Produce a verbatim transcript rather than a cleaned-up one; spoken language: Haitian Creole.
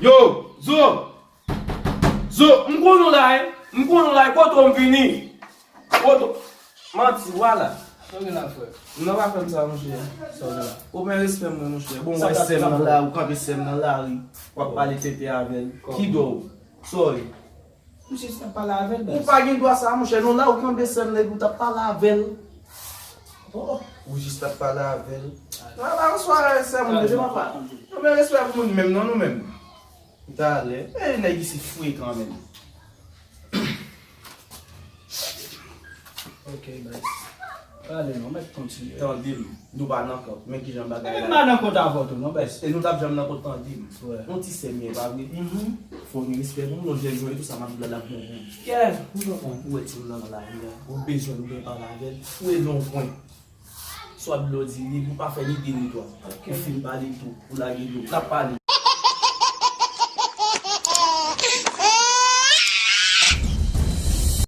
Yo, Zo! Zo, m konn ou la, wi. M konn ou la, wi. Kote w m vini? Kote w? Manti, vwala. Sa w gen la, frè? Non, pa fè m sa, monchè. Sa w gen la? Ou men respè mwen, monchè. Bon, w wè sè m nan lari, ou kanpe sè m nan lari. W ap pale tenten avè l. Ki dwa w? Sa w ye? Ou jis t ap pale avè l, baz. Ou pa gen dwa sa, monchè. Non, la ou kanpe sè m nan, epi ou t ap pale avè l. Oh, ou jis t ap pale avè l. Ala, bonswa, sè moun, depi papa. Nou men respè pou moun menm, non, nou menm. Talè. E, nèg isi frekan menm. Ok, baz. Pale non, mèt kontinye. Tande m, nou pa nan kont. Men kijan bagay la. Ebyen, m pa nan kont avè w tou, non, baz. E nou t ap janm nan kont, tande m. Wè. Yon ti sè m ye, pa vre? Mhm. Fò w gen respè pou m, lòt lè m jwenn tou sa m ap di la, l ap bon pou ou. Yeah. Ou wè ti moun nan nan lari a. Ou bezwen nou gen pale avè l. Ou e non pwen. Swa dlo di li, ou pa fè ni de ni twa. Ok. Ou fin pale tou, ou lage dlo. N ap pale.